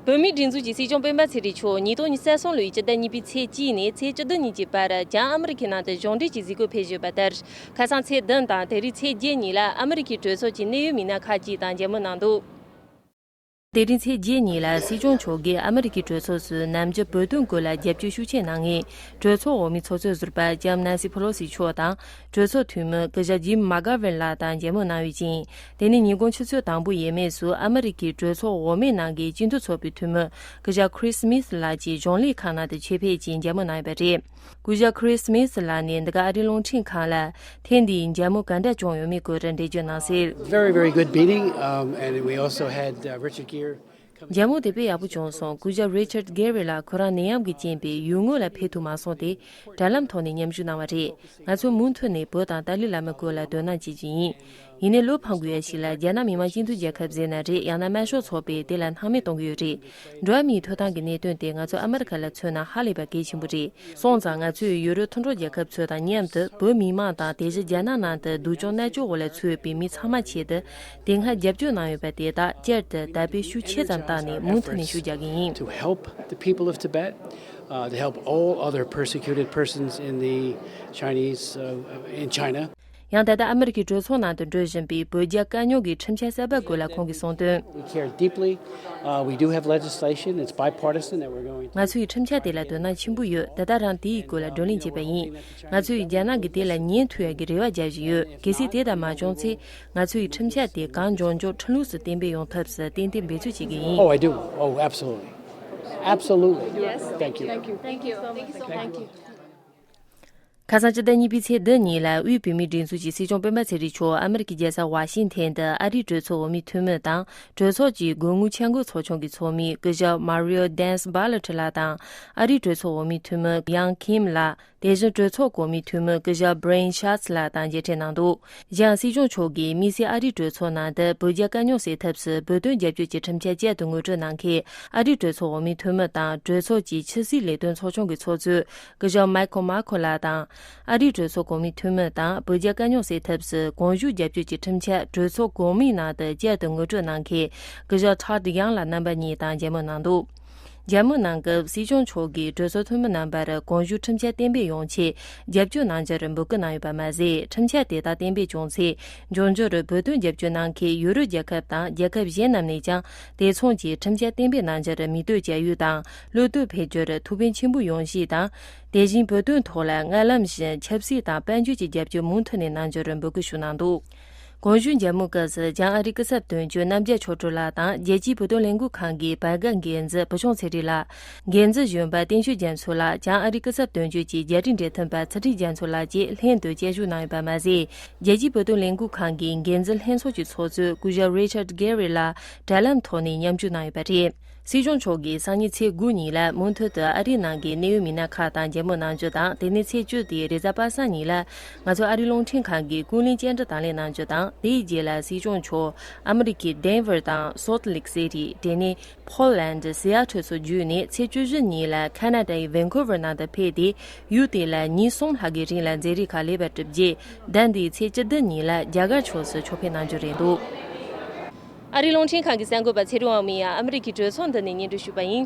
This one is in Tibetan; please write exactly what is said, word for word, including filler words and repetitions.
བོད་མིའི་སྒྲིག་འཛུགས་ཀྱི་སྲིད་སྐྱོང་སྤེན་པ་ཚེ་རིང་མཆོག་ཉིས་སྟོང་ཉི་ཤུ་རྩ་གསུམ་ལོའི་སྤྱི་ཟླ་གཉིས་པའི་ཚེས་གཅིག་ནས་ཚེས་བཅུ་བདུན་ཉིན་གྱི་བར་བྱང་ཨ་མི་རི་ཁའི་ནང་དུ་གཞུང་འབྲེལ་གྱི་གཟིགས་སྐོར་ཕེབས་བཞིན་ཡོད་པ་ལྟར། ཁ་སང་ཚེས་བདུན་དང་དེ་རིང་ཚེས་བརྒྱད་ཉིན་ལ་ཨ་མི་རི་ཁའི་གྲོས་ཚོགས་ཀྱི་གནད་ཡོད་མི་སྣ་ཁག་ཅིག་དང་མཇལ་མོལ་གནང་འདུག་དེ་རིང་ཚེས་བརྒྱད་ཉིན་ལ་སྲིད་སྐྱོང་མཆོག་གིས་ཨ་མི་རི་ཀའི་གྲོས་ཚོགས་སུ་ནམ་རྒྱུན་བོད་དོན་སྐོར་ལ་རྒྱབ་སྐྱོར་ཤུགས་ཆེ་གནང་མཁན་གྲོས་ཚོགས་འོག་མའི་ཚོགས་གཙོ་ཟུར་པ་ལྕམ་ནན་སི་ཕེ་ལོ་སི་མཆོག་དང་། གྲོས་ཚོགས་འཐུས་མི་སྐུ་ཞབས་ཇིམ་མག་གྷ་ཝེར་ལགས་དང་མཇལ་མོལ་གནང་ཡོད་ཅིང་། དེ་ནི་ཉིན་གུང་ཆུ་ཚོད་དང་པོ་ཡས་མས་སུ་ཨ་མི་རི་ཀའི་གྲོས་ཚོགས་འོག་མའི་ནང་གི་སྤྱི་འཐུས་ཚོགས་པའི་འཐུས་མི་སྐུ་ཞབས་ཁི་རི་སི་མིས་ལགས་ཀྱིས་གཞུང་ལས་ཁང་ནང་དུ་ཆེད་ཕེབས་ཀྱིས་མཇལ་མོལ་གནང་ཡོད་པ་རེད། སྐུ་ཞབས་ཁི་རི་སི་མིས་ལགས་ནས་འདི་ག་ཨ་རིའི་རླུང་འཕྲིན་ཁང་ལ་ཐེངས་འདིའི་མཇལ་མོལ་ག་འདྲ་བྱུང་ཡོད་མེད་སྐོར་འགྲེལ་བརྗོད་གནང་གསལ། Very, very good meeting, um, and we also had uh, Richard Gere. མཇལ་མོལ་དེ་དཔེ་ཡག་པོ་བྱུང་སོང་། སྐུ་ཞབས་རི་ཆར་གྷེ་རི་ལགས་ཁོ་རང་ནད་ཡམས་ཀྱི་རྐྱེན་པས་ཡུལ་དངོས་ལ་ཕེབས་ཐུབ་མ་སོང་སྟེ། དྲ་ལམ་ཐོག་ནས་མཉམ་ཞུགས་གནང་བ་རེད། ང་ཚོ་མུ་མཐུད་ནས་བོད་དང་ཏཱ་ལའི་བླ་མའི་སྐོར་ལ་དོ་སྣང་བྱེད་ཀྱི་ཡིན། ཡིན་ནའི་བློ་ཕམ་དགོས་ཡ་ཞིག་ལ་རྒྱ་ནག་མི་དམངས་སྤྱི་མཐུན་རྒྱལ་ཁབ་ཟེར་ན་རེད། ཡང་ན་དམར་ཤོག་ཚོགས་པས་དེ་ལ་སྣང་མེད་གཏོང་གི་ཡོད་རེད། འགྲོ་བ་མིའི་ཐོབ་ཐང་གི་གནད་དོན་དེ་ང་ཚོ་ཨ་མི་རི་ཁ་ལ་མཚོན་ན་ཧ་ལས་པ་གལ་ཆེན་པོ་རེད། སོང་ཙང་ང་ཚོས་ཡུ་རོབ་མཐུན་གྲོགས་རྒྱལ་ཁབ་ཚོ་དང་མཉམ་དུ་བོད་མི་མང་དང་དེ་བཞིན་རྒྱ་ནག་ནང་དུ་སྡུག་སྦྱོང་མནར་གཅོད་འོག་ལ་ཚུད་ཡོད་པའི་མི་ཚང་མ་ཆེད་དུ་དེ་སྔ་རྒྱབ་སྐྱོར་གནང་ཡོད་པ་དེ་དག་བསྐྱར་དུ་དད་པའི་ཤུགས་ཆེ་ཙམ་བཏང་ནས་མུ་མཐུད་ནས་ཤུགས་རྒྱག་གི་ཡིན། To help the people of Tibet, uh, to help all other persecuted persons in the Chinese, uh, in China. ཡང་ད་ལྟ་ཨ་མི་རི་ཀའི་གྲོས་ཚོགས་ནང་དུ་འགྲོ་བཞིན་པའི་བོད་རྒྱ་དཀའ་རྙོག་གི་ཁྲིམས་འཆར་གསར་པ་སྐོར་ལ་ཁོང་གིས་གསུངས་དོན། We care deeply. Uh, we do have legislation. It's bipartisan that we're going to. ང་ཚོའི་ཁྲིམས་འཆར་དེ་ལ་དོ་སྣང་ཆེན་པོ་ཡོད། ད་ལྟ་རང་དེའི་སྐོར་ལ་བགྲོ་གླེང་བྱས་པ་ཡིན། ང་ཚོས་རྒྱ་ནག་གིས་དེ་ལ་ཉན་ཐུབ་ཡག་གི་རེ་བ་རྒྱག་བཞིན་ཡོད། གལ་སྲིད་དེ་ལྟར་མ་བྱུང་ཚེ། ང་ཚོའི་ཁྲིམས་འཆར་དེ་གང་མགྱོགས་མགྱོགས་ཁྲིམས་ལུགས་སུ་གཏན་འབེབས་ཡོང་ཐབས་སུ་ཏན་ཏན་འབད་རྩོལ་བྱེད་ཀྱི་ཡིན། Oh, I do. Oh, absolutely. Absolutely. Yes. Thank you. Thank you. Thank you. Thank you so much. Thank you. ཁ་སང་སྤྱི་ཟླ་གཉིས་པའི་ཚེས་བདུན་ཉིན་ལ་དབུས་བོད་མིའི་སྒྲིག་འཛུགས་ཀྱི་སྲིད་སྐྱོང་སྤེན་པ་ཚེ་རིང་མཆོག་ཨ་མི་རི་ཀའི་རྒྱལ་ས་ཝ་ཤིང་ཐན་དུ་ཨ་རིའི་གྲོས་ཚོགས་འོག་མའི་འཐུས་མི་དང་གྲོས་ཚོགས་ཀྱི་སྒོ་དངུལ་འཆར་འགོད་ཚོགས་ཆུང་གི་ཚོགས་མི་སྐུ་ཞབས་མ་རིའོ་ཌེན་སི་བྷ་ལ་ཊི་ལགས་དང་ཨ་རིའི་གྲོས་ཚོགས་འོག་མའི་འཐུས་མི་ཡང་ཁིམ་ལགས། དེ་བཞིན་གྲོས་ཚོགས་གོང་མའི་འཐུས་མི་སྐུ་ཞབས་བྷི་རེན་ཤཱ་ལགས་དང་མཇལ་འཕྲད་གནང་འདུག་གཞན་སྲིད་སྐྱོང་མཆོག་གིས་དམིགས་བསལ་ཨ་རིའི་གྲོས་ཚོགས་ནང་དུ་བོད་རྒྱ་དཀའ་རྙོག་སེལ་ཐབས་སུ་བོད་དོན་རྒྱབ་སྐྱོར་གྱི་ཁྲིམས་འཆར་བསྐྱར་དུ་ངོ་སྤྲོད་གནང་མཁན་ཨ་རིའི་གྲོས་ཚོགས་འོག་མའི་འཐུས་མི་དང་གྲོས་ཚོགས་ཀྱི་ཕྱི་སྲིད་ལས་དོན་ཚོགས་ཆུང་གི་ཚོགས་གཙོ་སྐུ་ཞབས་མའི་ཁོ་མཱ་ཁོ་ལགས་དང་། ཨ་རིའི་གྲོས་ཚོགས་གོང་མའི་འཐུས་མི་དང་བོད་རྒྱ་དཀའ་རྙོག་སེལ་ཐབས་སུ་གོང་ཞུས་རྒྱབ་སྐྱོར་གྱི་ཁྲིམས་འཆར་གྲོས་ཚོགས་གོང་མའི་ནང་དུ་བསྐྱར་དུ་ངོ་སྤྲོད་གནང་མཁན་སྐུ་ཞབས་ཊོཌ་ཡང་ལགས་རྣམ་པ་གཉིས་དང་མཇལ་མོལ་གནང་འདུག་མཇལ་མོལ་གནང་སྐབས་སྲིད་སྐྱོང་མཆོག་གིས་གྲོས་ཚོགས་འཐུས་མི་རྣམ་པར་གོང་ཞུས་ཁྲིམས་འཆར་གཏན་འབེབས་ཡོང་ཆེད་རྒྱབ་སྐྱོར་གནང་རྒྱུར་འབོད་སྐུལ་གནང་ཡོད་པ་མ་ཟད། ཁྲིམས་འཆར་དེ་དག་གཏན་འབེབས་བྱུང་ཚེ། འབྱུང་འགྱུར་བོད་དོན་རྒྱབ་སྐྱོར་གནང་མཁན་ཡུ་རོབ་རྒྱལ་ཁབ་དང་རྒྱལ་ཁབ་གཞན་རྣམས་ནས་ཀྱང་དེ་མཚུངས་ཀྱི་ཁྲིམས་འཆར་གཏན་འབེབས་གནང་རྒྱུར་མིག་ལྟོས་བྱ་ཡུལ་དང་བློ་གཏོད་འཕེལ་རྒྱུར་ཐུགས་ཕན་ཆེན་པོ་ཡོང་གཤིས་དང་། དེ་བཞིན་བོད་དོན་ཐོག་ལ་སྔར་ལམ་བཞིན་ཆབ་སྲིད་དང་དཔལ་འབྱོར་གྱི་རྒྱབ་སྐྱོར་མུ་མཐུད་ནས་གནང་རྒྱུར་འབོད་སྐུལ་ཞུ་གནང་འདུག་གོང་ཞུས་མཇལ་མོལ་སྐབས་སུ་བྱང་ཨ་རིའི་སྐུ་ཚབ་དོན་གཅོད་རྣམ་རྒྱལ་ཆོས་སྒྲོན་ལགས་དང་རྒྱལ་སྤྱིའི་བོད་དོན་ལས་འགུལ་ཁང་གི་བར་བརྒལ་འགན་འཛིན་བུ་ཆུང་ཚེ་རིང་ལགས། འགན་འཛིན་གཞོན་པ་བསྟན་ཆོས་རྒྱ་མཚོ་ལགས། བྱང་ཨ་རིའི་སྐུ་ཚབ་དོན་གཅོད་ཀྱི་རྒྱ་རིགས་འབྲེལ་མཐུད་པ་ཚུལ་ཁྲིམས་རྒྱ་མཚོ་ལགས་བཅས་ལྷན་དུ་བཅར་ཞུགས་གནང་ཡོད་པ་མ་ཟད། རྒྱལ་སྤྱིའི་བོད་དོན་ལས་འགུལ་ཁང་གི་འགན་འཛིན་ལྷན་ཚོགས་ཀྱི་ཚོགས་གཙོ་སྐུ་ཞབས་རི་ཆར་གྷེ་རི་ལགས་དྲ་ལམ་ཐོག་ནས་མཉམ་ཞུགས་གནང་ཡོད་པ་རེད། སྲིད་སྐྱོང་མཆོག་གིས་སང་ཉིན་ཚེས་དགུ་ཉིན་ལ་མུ་མཐུད་དུ་ཨ་རིའི་ནང་གི་གནད་ཡོད་མི་སྣ་ཁག་དང་མཇལ་མོལ་གནང་རྒྱུ་དང་། དེ་ནས་ཚེས་བཅུ་སྟེ་རེས་གཟའ་པ་སངས་ཉིན་ལ་ང་ཚོ་ཨ་རིའི་རླུང་འཕྲིན་ཁང་གི་ཀུན་གླེང་བཅར་འདྲི་དང་ལེན་གནང་རྒྱུ་དང་། དེའི་རྗེས་ལ་སྲིད་སྐྱོང་མཆོག་ཨ་མི་རི་ཀའི་ཌེན་ཝར་དང་སོལ་ལེག་སི་ཊི། དེ་ནས་ཕོ་ལན་ཌི་སི་ཨ་ཊལ་སོགས་བརྒྱུད་ནས་ཚེས་བཅུ་བཞི་ཉིན་ལ་ཁ་ན་ཌའི་ཝན་ཀོ་ཝར་ནང་དུ་ཕེབས་ཏེ། ཡུལ་དེ་ལ་ཉིན་གསུམ་ལྷག་གི་རིང་ལ་མཛད་རིམ་ཁག་ལེགས་པར་གྲུབ་རྗེས། ཟླ་འདིའི་ཚེས་བཅུ་བདུན་ཉིན་ལ་རྒྱ་གར་ཕྱོགས་སུ་ཕྱོགས་ཕེབས་གནང་རྒྱུ་རེད་འདུག་ཨ་རིའི་རླུང་འཕྲིན་ཁང་གི་གསར་འགོད་པ་ཚེ་རིང་དབང་མོས་ཨ་མི་རི་ཀའི་གྲོས་ཚོགས་འདི་ནས་སྙན་སྒྲོན་ཞུས་པ་ཡིན།